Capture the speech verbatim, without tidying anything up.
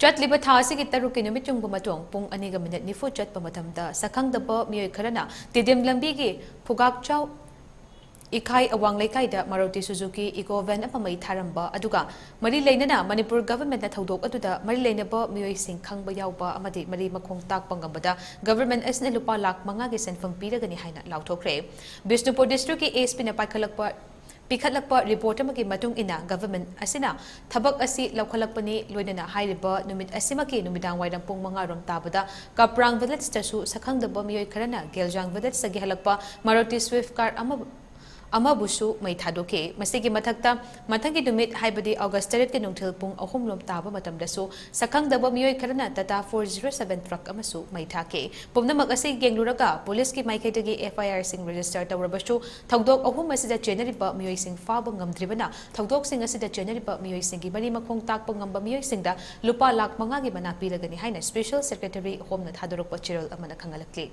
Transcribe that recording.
ꯆꯠꯂꯤꯕ ꯊꯥ ꯑꯁꯤꯒꯤ ꯇꯔꯨꯛꯀꯤ ꯅꯨꯃꯤꯠ ꯌꯨꯡꯕ ꯃꯇꯨꯡ ꯄꯨꯡ ꯑꯅꯤꯒ ꯃꯤꯅꯤꯠ ꯅꯤꯐꯨ ꯆꯠꯄ ꯃꯇꯝꯗ ꯁꯛꯈꯪꯗꯕ ꯃꯤꯑꯣꯏ ꯈꯔꯅ ꯇꯤꯗꯤꯝ ꯂꯝꯕꯤꯒꯤ ꯐꯨꯒꯥꯛꯆꯥꯎ ꯏꯈꯥꯏ ꯑꯋꯥꯡ ꯂꯩꯀꯥꯏꯗ ꯃꯥꯔꯨꯇꯤ ꯁꯨꯖꯨꯀꯤ ꯏꯀꯣ ꯚꯦꯟ ꯑꯃ ꯃꯩ ꯊꯥꯔꯝꯕ ꯑꯗꯨꯒ ꯃꯔꯤ ꯂꯩꯅꯅ ꯃꯅꯤꯄꯨꯔ ꯒꯚꯔꯟꯃꯦꯟꯠꯅ ꯊꯧꯗꯣꯛ ꯑꯗꯨꯗ ꯃꯔꯤ ꯂꯩꯅꯕ ꯃꯤꯑꯣꯏꯁꯤꯡ ꯈꯪꯕ ꯌꯥꯎꯕ ꯑꯃꯗꯤ ꯃꯔꯤ ꯃꯈꯣꯡ ꯇꯥꯛꯄ ꯉꯝꯕꯗ ꯒꯚꯔꯟꯃꯦꯟꯠ ꯑꯁꯤꯅ ꯂꯨꯄꯥ ꯂꯥꯈ ꯃꯉꯥꯒꯤ ꯁꯦꯟꯐꯝ ꯄꯤꯔꯒꯅꯤ ꯍꯥꯏꯅ ꯂꯥꯎꯊꯣꯛꯈ꯭ꯔꯦ꯫ ꯕꯤꯁꯅꯨꯄꯨꯔ ꯗꯤꯁꯇ꯭ꯔꯤꯛꯀꯤ ꯑꯦꯁ ꯄꯤꯅ ꯄꯥꯏꯈꯠꯂꯛꯄ ꯄꯤꯈꯠꯂꯛꯄ ꯔꯤꯄꯣꯔꯠ ꯑꯃꯒꯤ ꯃꯇꯨꯡ ꯏꯟꯅ ꯒꯚꯔꯟꯃꯦꯟꯠ ꯑꯁꯤꯅ ꯊꯕꯛ ꯑꯁꯤ ꯂꯧꯈꯠꯂꯛꯄꯅꯤ꯫ ꯂꯣꯏꯅꯅ ꯍꯥꯏꯔꯤꯕ ꯅꯨꯃꯤꯠ ꯑꯁꯤꯃꯛꯀꯤ ꯅꯨꯃꯤꯗꯥꯡ ꯋꯥꯏꯔꯝ ꯄꯨꯡ ꯃꯉꯥ ꯔꯣꯝ ꯇꯥꯕꯗ ꯀꯥꯄ꯭ꯔꯥꯡ ꯚꯤꯂꯦꯖꯇꯁꯨ ꯁꯛꯈꯪꯗꯕ ꯃꯤꯑꯣꯏ ꯈꯔꯅ ꯒꯦꯜꯖꯥꯡ ꯚꯤꯂꯦꯖꯇꯒꯤ ꯍꯜꯂꯛꯄ ꯃꯥꯔꯨꯇꯤ ꯁ꯭ꯋꯤꯐ ꯀꯥꯔ ꯑꯃ ꯑꯃꯕꯨꯁꯨ ꯃꯩ ꯊꯥꯗꯣꯛꯈꯤ꯫ ꯃꯁꯤꯒꯤ ꯃꯊꯛꯇ ꯃꯊꯪꯒꯤ ꯅꯨꯃꯤꯠ, ꯍꯥꯏꯕꯗꯤ ꯑꯣꯒꯁ ꯇꯔꯦꯠꯀꯤ ꯅꯨꯡꯊꯤꯜ ꯄꯨꯡ ꯑꯍꯨꯝ ꯂꯣꯝ ꯇꯥꯕ ꯃꯇꯝꯗꯁꯨ ꯁꯛꯈꯪꯗꯕ ꯃꯤꯑꯣꯏ ꯈꯔꯅ Tata four zero seven truck ꯑꯃꯁꯨ ꯃꯩ ꯊꯥꯈꯤ꯫ ꯄꯨꯝꯅꯃꯛ ꯑꯁꯤ ꯌꯦꯡꯂꯨꯔꯒ ꯄꯨꯂꯤꯁꯀꯤ ꯃꯥꯏꯀꯩꯗꯒꯤ ꯑꯦꯐ ꯑꯥꯏ ꯑꯥꯔꯁꯤꯡ ꯔꯦꯖꯤꯁꯇꯔ ꯇꯧꯔꯕꯁꯨ, ꯊꯧꯗꯣꯛ ꯑꯍꯨꯝ ꯑꯁꯤꯗ ꯆꯦꯟꯅꯔꯤꯕ ꯃꯤꯑꯣꯏꯁꯤꯡ ꯐꯥꯕ ꯉꯝꯗ꯭ꯔꯤꯕꯅ, ꯊꯧꯗꯣꯛꯁꯤꯡ ꯑꯁꯤꯗ ꯆꯦꯟꯅꯔꯤꯕ ꯃꯤꯑꯣꯏꯁꯤꯡꯒꯤ ꯃꯔꯤ ꯃꯈꯣꯡ ꯇꯥꯛꯄ ꯉꯝꯕ ꯃꯤꯑꯣꯏꯁꯤꯡꯗ ꯂꯨꯄꯥ ꯂꯥꯈ ꯃꯉꯥꯒꯤ ꯃꯅꯥ ꯄꯤꯔꯒꯅꯤ ꯍꯥꯏꯅ ꯁ꯭ꯄꯦꯁꯦꯜ ꯁꯦꯀ꯭ꯔꯦꯇꯔꯤ ꯍꯣꯝꯅ ꯊꯥꯗꯣꯔꯛꯄ ꯆꯦꯔꯣꯜ ꯑꯃꯅ ꯈꯪꯍꯜꯂꯛꯂꯤ꯫